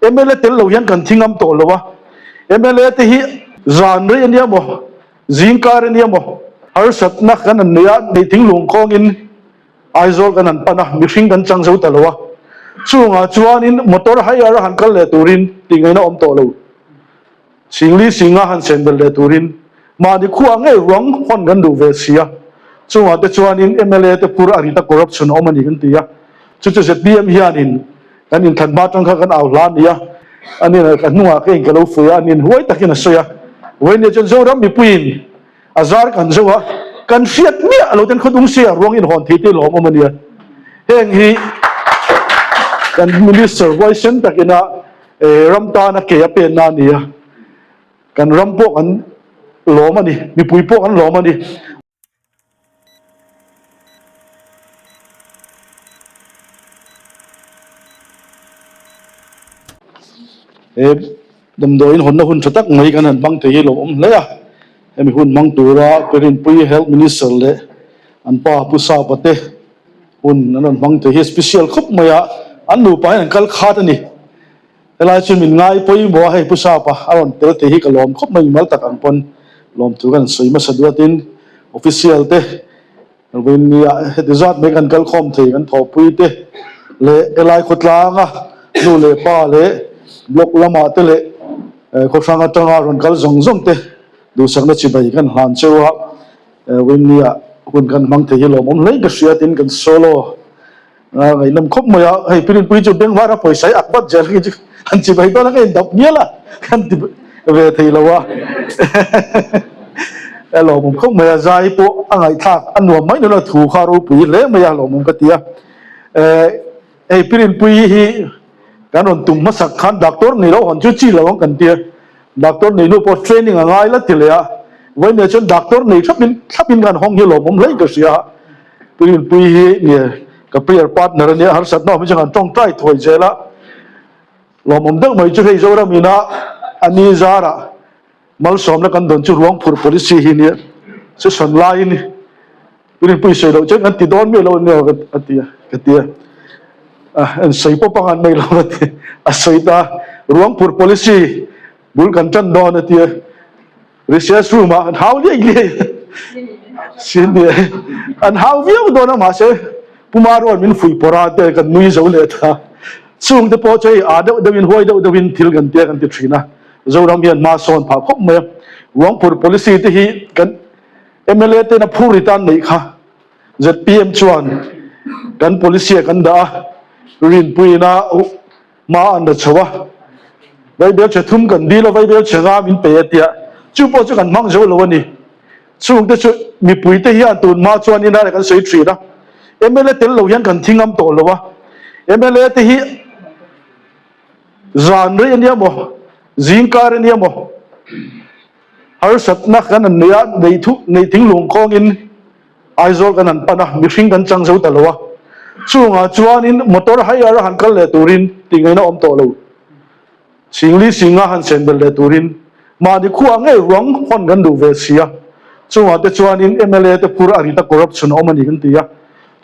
Mla tel lo hian kan thi ngam tawh lo a, mla te hi zan rei ania maw, zingkar ania maw, harsatna kan han nei a, neih thinglung khawngin Aizawl kan han pan a, mihring kan chang zo ta lo a, chungah chuanin motor hire a han kal leh turin tih ngaihna awm tawh lo. Singli singa han sen belh leh turin mahni khuah ngei ruang hawn kan duh ve si a, chungah te chuanin mla te phur a rit a corruption a awm a ni kan ti a, chu chu zpm hianin kan inthan hma atang kha kan au hla a ni a, anin ka hnungah ka in ka lo fuih a, anin huai takin a sawi a, vawiin chuan Zoram mipuiin a zar kan zo a, kan hriat miah lo ten khawdung sia ruang inhawn thei te lawm awm a nia, heng hi kan minister huaisen takina Ram tana ke a penna a ni a, kan ram pawh kan lawm a ni, mipui pawh kan lawm a ni. He damdawiin hawnna hun tha tak mai kan han hmang thei hi lawmawm hle a, hemi hun hmang tura Perinpui Health Minister leh an pa Pu Sapa te Hun an rawn hmang thei hi special khawp mai a, an nupa hian an kal khat a ni. Helai chu min ngai pawimawh a, hei Pu Sapa a rawn tel thei hi ka lawm khawp mai, mimal tak ang pawn lawmthu kan sawi hmasa duatin official te vawinia heti zat mai kan kal khawm thei kan thawhpui te leh helai khawtlanga nu leh pa leh block lamah te leh khawhrang atanga rawn kal zawng zawng te duhsakna chibai kan hlan cheu a. Winnie-ah hun kan hmang thei hi lawmawm hle ka hria tin kan solo a ngaihnawm khawp mai a, hei Pirinpui chu Bengvar a pawisa hi ak vat zel hi chu han chi mai dawn a ka indap ngial a kan ti ve thei lo a a lawmawm khawp mai a, zai pawh a ngaihthlak a nuam mai nula thu kha ropui hle mai a lawmawm ka ti a, hei Pirinpui hi kan rawn tum hmasak khan doctor nei lo hawn chu chi lo ang kan ti a. Doctor nei nu pawh training a ngai la ti leh a, vawiin chuan doctor nei thlapin thlapin khan hawng hi lawmawm hle ka hria a, Puiinpui hi nge ka prayer partner a nia, harsatna awm hi chuan kan tawngtai thuai zel a, lawmawm deuh mai chu hei Zoram ina a ni zarah malsawmna kan dawn chu ruangphur policy hi nia, session laiin Rinpui sawi loh chuan kan ti dawn miah lo ania a ti a, ka ti a. An sawi pawp ang an nei lo a ti a sawi ta. Ruangphur policy bul kan tan dawn a ti a. Recess room ah an hau liai liai sin ni an hau viau dawn a mahse Puma rual min fuih pawrh a te kan nui zo leh ta. Chungte pawh chu hei aa deuh deuhin huai deuh deuhin thil kan tia kan ti thin a. Zoram hian hma sawn phah khawp mai a. Ruangphur policy te hi kan Mla ten a phur rit an neih kha zpm chuan kan policy ah kan dah a, rinpuiin a hma an la chho a, vaibel chhe thum kan dil a, vaibel chhe nga min pe a tia, chu pawh chu kan hmang zo lo a ni. Chungte chu mipuite hian tun hma chuan inah kan sawi thin a, mla tel lo hian kan thi ngam tawh lo a, mla te hi zan rei ania maw, zingkar ania maw, Harsatna kan han nei a, neih thu neih thinglung khawngin Aizawl kan han pan a, mihring kan chang zo ta lo a. Chungah chuanin motor hire a han kal leh turin tih ngaihna awm tawh lo. Singli singa han sen belh leh turin mahni khuah ngei ruang hawn kan duh ve si a. Chungah te chuanin mla te phur a rit a corruption a awm a ni kan ti a.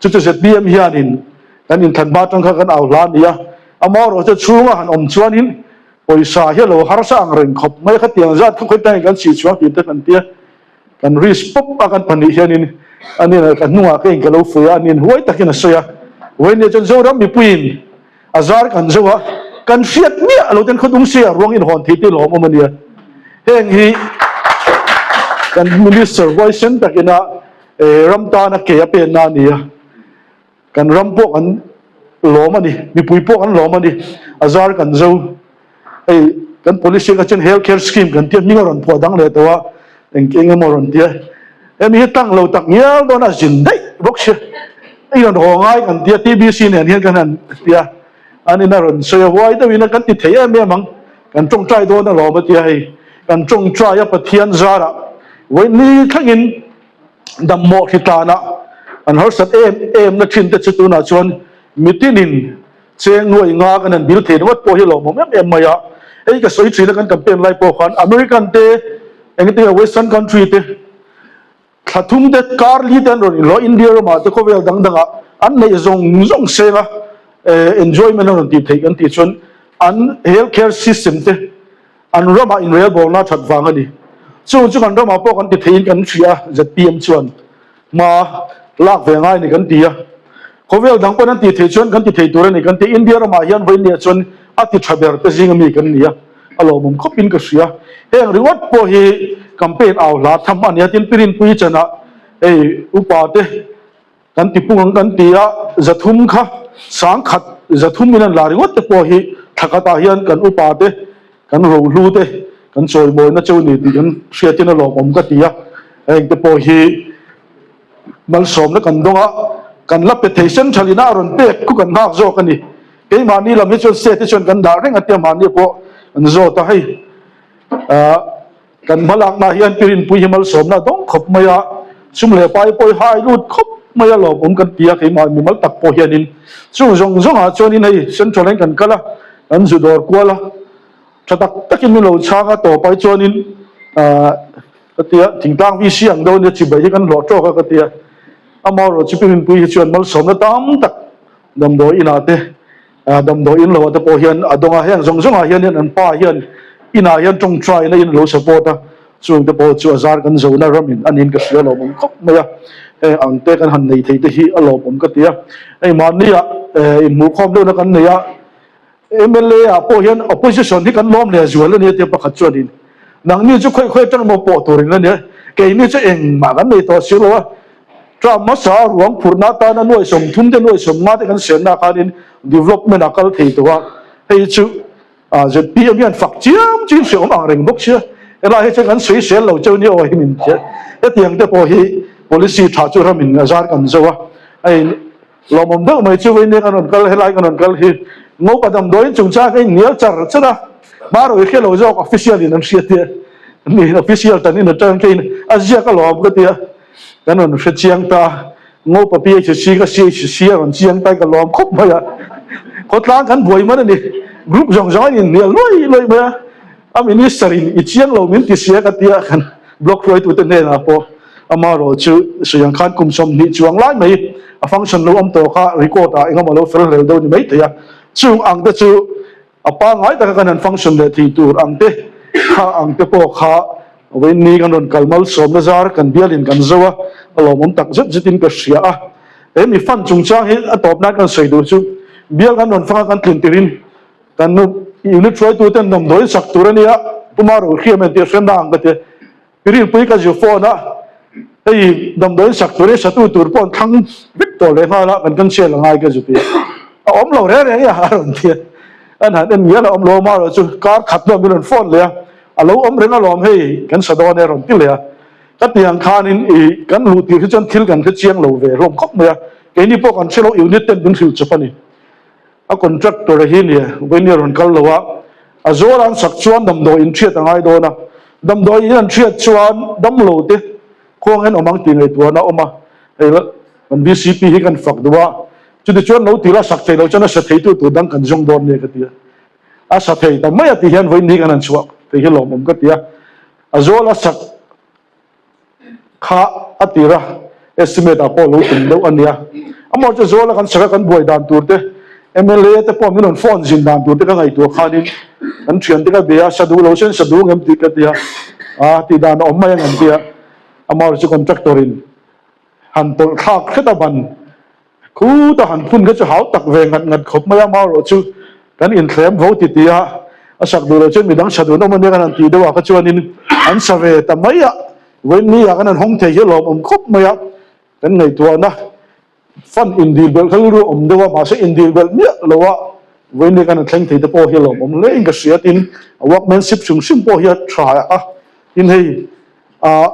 Chu chu zpm hianin kan inthan hma atang kha kan au hla a ni a. Amaherawhchu chhunga han awm chuanin Pawisa hi a lo harsa ang reng khawp mai a, khatiang zat kha khawitangin kan chih chhuak tih te kan tia, kan risk pawp a kan pahnih hianin anin ka hnungah ka in ka lo fuih a, anin huai takin a sawi a, vawiin chuan Zoram mipuiin a zar kan zo a, kan hriat miah lo ten khawdung sia ruang inhawn thei te lawm awm a nia, heng hi kan minister huaisen takina ram tana ke a penna a ni a. Kan ram pawh kan lawm a ni, mipui pawh kan lawm a ni, a zar kan zo. Hei kan policy kha chuan health care scheme kan tia hming a rawn phuah dang leh tawh a, eng eng emaw rawn tia. Hemi hi tang lo tak ngial dawn a zin daih bawk sia. I rawn haw ngai kan tia TBC nen hian kan han tia. An in a rawn sawi a, huai deuhin a kan ti thei em em ang, kan tawngtai dawn alawm a tia hei. Kan tawngtai a Pathian zarah vawiin thlengin Dammawh hri tana an harsat em em na thin te chu tunah chuan mitinin cheng nuai nga kan han bil thei ringawt pawh hi lawmawm em em mai a. Hei ka sawi thin a kan campaign lai pawh khan American te engtin western country te thla thum te kar li te an rawn inhlawh India ramah te khawvel dang dangah an neih zawng zawng seng a enjoyment an rawn tih theih kan tih chuan. An health care system te an ramah inrelbawlna that vang a ni. Chung chu kan ramah pawh kan ti theiin kan hria a, zpm chuan hma lak ve ngai a ni kan ti a. Khawvel dang pawn an tih theih chuan kan ti thei tur a ni kan ti. India ramah hian vawinia chuan a ti tha ber te zinga mi kan ni a, a lawmawm khawpin ka hria. Heng ringawt pawh hi campaign au hla tham a ni a, tin Pirinpui chanah hei upa te, Kan ti pung ang kan ti a, 300 kha 10,000 300 in an la ringawt te pawh hi thla khatah hian kan upa te, kan rohlu te kan chawimawina cheu ni tih kan hriatin a lawmawm ka ti a, heng te pawh hi malsawmna kan dawng a, kan la pe thei central ina a rawn pek khu kan nghak zawk a ni. Keimahni lam hi chuan state hi chuan kan dah reng a tia mahni pawh an zawt a hei ah. Kan hmalakna hian Pirinpui hi malsawmna a dawng khawp mai a, sum leh pai pawh hi hai lut khawp mai a lawmawm kan ti a, keimah mimal tak pawh hianin chung zawng zawngah chuanin hei Central in kan kal a, kan zu dawr kual a, tha tak takin min lo chhang a, tawpah hi chuanin aah ka ti a, thingtlang VC ang deuh ania chibai hi kan hlawh tawk a ka ti a, amaherawhchu chu Pirinpui hi chuan malsawmna tam tak damdawi inah te Damdawi in lo ah te pawh hian a dawng a, heng zawng zawng ah hian an pa hian inah hian tawngtai na in a lo support a, chung te pawh chu a zar kan zo na ram in a niin ka hria lawmawm khawp mai a, heng ang te kan han nei thei te hi a lawmawm ka ti a, hei mahni ah inhmuhkhawm deuh na kan nei a, mla ah pawh hian opposition hi kan lawm leh zual a nia tia pakhat chuan in nangni chu khawi khawi atang emaw pawh tur in la nia, keini chu engmah kan nei tawh si lo a. Term hmasa ruang phurhna atana nuai 30 te nuai 50 te kan siamna khanin development a kal thei tawh a, hei chu zpm hian fak chiam chiam hre awm ang reng bawk sia, helai hi chuan kan sawi sel lo cheu nia aw hi min hria, hetiang te pawh hi policy tha chu ramin a zar kan zo a, hei lawmawm deuh mai chu vawiin kan rawn kal helai kan rawn kal hi Ngopa damdawiin chungchang kha inhnial char char a, hmarawi hre lo zawk official in an hria tia, official tan in atang kha in a ziak alawm ka tia. Kan rawn hre chiang ta, Ngopa PHC ka CHC a rawn chiang ta i ka lawm khawp mai a, khawtlang kan buai man a ni, group zawng zawng a inhnial luai luai mai a, a minister in i chiang lo min ti sia ka tia kan block hruaitute hnenah pawh amaherawh chu sawi ang khan kum 20 chuang lai mai a function lo awm tawh kha record ah engemaw lo fel hlel deuh ni mai thei a, chung ang te chu A pangngai taka kan han function leh thei tur ang te kha ang te pawh kha vawiin kan rawn kal malsawmna zar kan bialin kan zo a, a lawmawm tak zet zetin ka hria a. He mi fund chungchang hi a tawp nan kan sawi duh chu bial kan rawn fanga kan tlin tirin kan unit hruaituten damdawi sak tur a nia, Puma Rohriam entir hremna ang ka ti a. Rinpui ka zu phone a, hei damdawiin sak tur hi satu tur pawh an thlang vek tawh leh nghal a, kan cancel a ngai ka zu ti a, a awm lo reng reng i a rawn ti a, an han en ngial a awm lo amaherawh chu kar khat hnuah min rawn phone leh a, a lo awm reng alawm hei kan sa dawn e a rawn ti leh a, ka ti ang khanin i kan luh tir hi chuan thil kan hre chiang lo ve hlawm khawp mai a, keini pawh kan hre lo unit ten min hrilh chawp a ni. A contractor a hi nia, vawiin rawn kal lo a, a zual an sak chuan damdawi in hriat a ngai dawn a, damdawi in an hriat chuan damlo te khuang en awm ang tih ngaihtuahna a awm a, hei kan VCP hi kan fak duh a, chuti chuan lo tila sak thei lo chuan a sa theitu tur dang kan zawng dawn nia ka ti a, a sa thei ta mai a tih hian vawiin hi kan han chhuah thei hi lawmawm ka ti a, a zual a sak. Kha a tir a, estimate ah pawh lo tum deuh a nia. Amaw chu Zuala kan saka kan buai dan tur te, mla te pawh min rawn phone zin dan tur te ka ngaihtuah khanin kan thian te ka be a, sa duh lo sen sa duh ngem tih ka ti a, a tih dan a awm mai ang an ti a. Amaw chu contractor in han tawlh thlak hret a ban Khuta han phun kha chu hau tak ve ngat ngat khawp mai a, marawh chu kan inthlem vo ti ti a, a sak duh loh chuan midang sa duh an awm ania kan han tih deuh ah kha chuanin an sa ve ta mai a, vawiin ni ah kan han hawng thei hi a lawmawm khawp mai a, kan ngaihtuahna fund indil belh kha rilru awm deuh a, mahse indil belh miah lo a vawiin ni kan han thleng thei te pawh hi a lawmawm hle in ka hria tin a workmanship hrim hrim pawh hi a tha a, tin hei Ah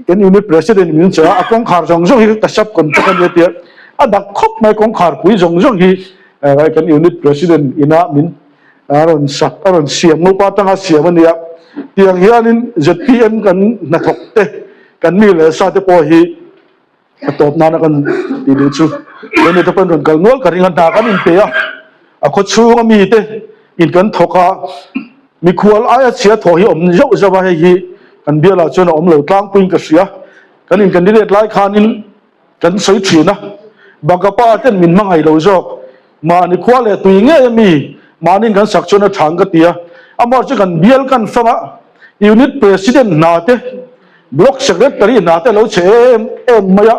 kan unit president min che a, a kawngkhar zawng zawng hi ka sub contract a nia tia a dak khawp mai kawngkhar pui zawng zawng hi kan unit president ina min a rawn sak a rawn siam nupa atanga siam a nia tiang hianin zpm kan hnathawk te kan mi leh sa te pawh hi A tawp nana kan tih duh chu Lene te pawhin rawn kal nual ka ring a, hna kan inpe a, a khaw chhunga mite in kan thawk a, mikhual aia chhia thawh hi awm zauh zauh a, hei hi kan bialah chuan a awm lo tlangpuiin ka hria. Kan in candidate lai khanin kan sawi thin a, Bagapa ten min hmangaih lo zawk, mahni khua leh tui ngei a mi. Mahniin kan sak chuan a tha ang ka ti a. Amaherawhchu chu kan bial kan fang a, Unit President hna te, Block Secretary hna te a lo chhe em em mai a,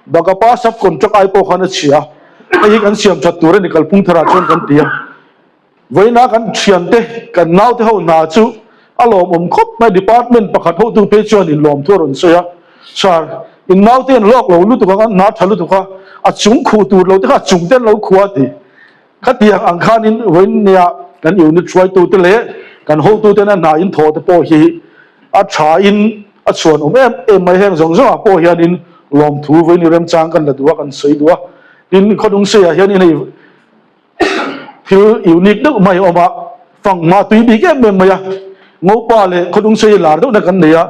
Bagapa Sub Contract ai pawh khan a chhia a. Hei hi kan siam that tur a ni kalphung tharah chuan kan ti a. Vawiina kan thiante, kan naute ho hna chu a lawmawm khawp mai, department pakhat hotu phei chuan in lawmthu a rawn sawi a, Sir, in naute an lawk lo lutuk a, an hna tha lutuk a, a chung khuh tur lo te kha a chung te an lo khuh a ti. Khatiang ang khanin vawiinnia kan unit hruaitute leh kan hotuten a hna in thawh te pawh hi a tha in a chhuan awm em em mai, heng zawng zawngah pawh hianin lawmthu vawiin remchang kan la duh a, kan sawi duh a, tin khawdungseiah hianin hei Thil unique deuh mai a awm a, fanghma tui bik em em mai a, Ngopa leh Khawdungsei lar deuhna kan nei a,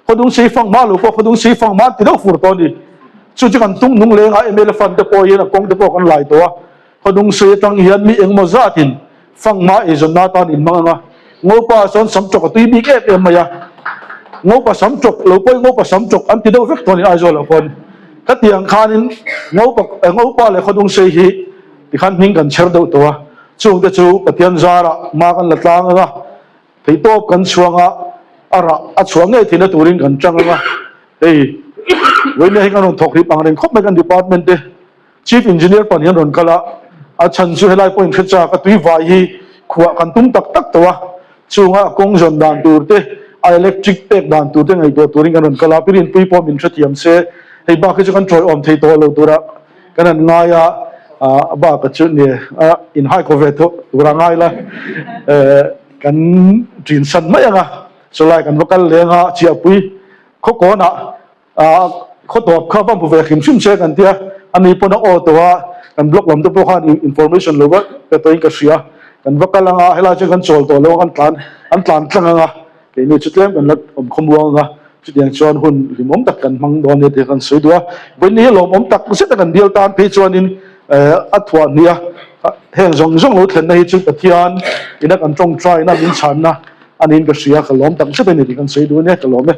Khawdungsei fanghma lo pawh Khawdungsei fanghma an ti deuh fur tawh a ni. Chu chu kan tung nung leng a, MLA fund te pawh hian a kawng te pawh kan lai tawh a, Khawdungsei atang hian mi engemaw zatin fanghma eizawnna atan in hmang ang a, Ngopa ah chuan sam tawk a tui bik em em mai a, Ngopa sam tawk lo pawhin Ngopa sam tawk an ti deuh vek tawh a ni Aizawl ah khuan. Khatiang khanin Ngopa Ngopa leh Khawdungsei hi Tikhan hming kan chher deuh tawh a, chungte chu Pathian zarah hma kan la tlang ang a, theihtawp kan chhuang a, a rah a chhuah ngei theihna turin kan tang ang a, hei vawinia hi kan rawn thawk hrip ang reng khawp mai kan department te Chief Engineer pan hian rawn kal a, a chhan chu helai pawhin hre chak a tui vai hi khuah kan tum tak tak tawh a, chunga kawng zawn dan tur te, a electric pek dan tur te ngaihtuah turin kan rawn kal a, Pi Rinpuii pawh min hrethiam se, hei bak hi chu kan tawiawm thei tawh lo tura Kan han ngai a, a bak a chu nia a inhai khaw ve tawh tur a ngai la, kan ṭin san mai ang a, chulai kan va kal leng a, Chiahpui khaw kawnah khaw tawp kha va hmu ve hrim hrim che kan tia, ani pawn a aw tawh a, kan block lam te pawh khan information lo va pe tawhin ka hria, kan va kal ang a, helai chuan kan chawl tawh lo a, kan tlan an tlan tlang ang a. Keini chu tlem kan la awm khawmuang ang a, chutiang chuan hun hlimawm tak kan hmang dawn nia tih kan sawi duh a. Vawiin hi lawmawm tak zet a kan bial tan phei chuanin a thuah hnih a, heng zawng zawng lo thlenna hi chu Pathian ina kan tawngtaina min chhanna a niin ka hria, ka lawm tak zet a ni tih kan sawi duh a nia, ka lawm e.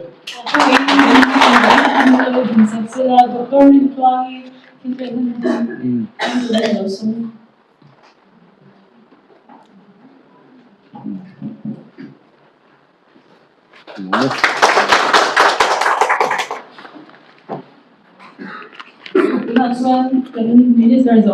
Tunah chuan kan Minister zawh.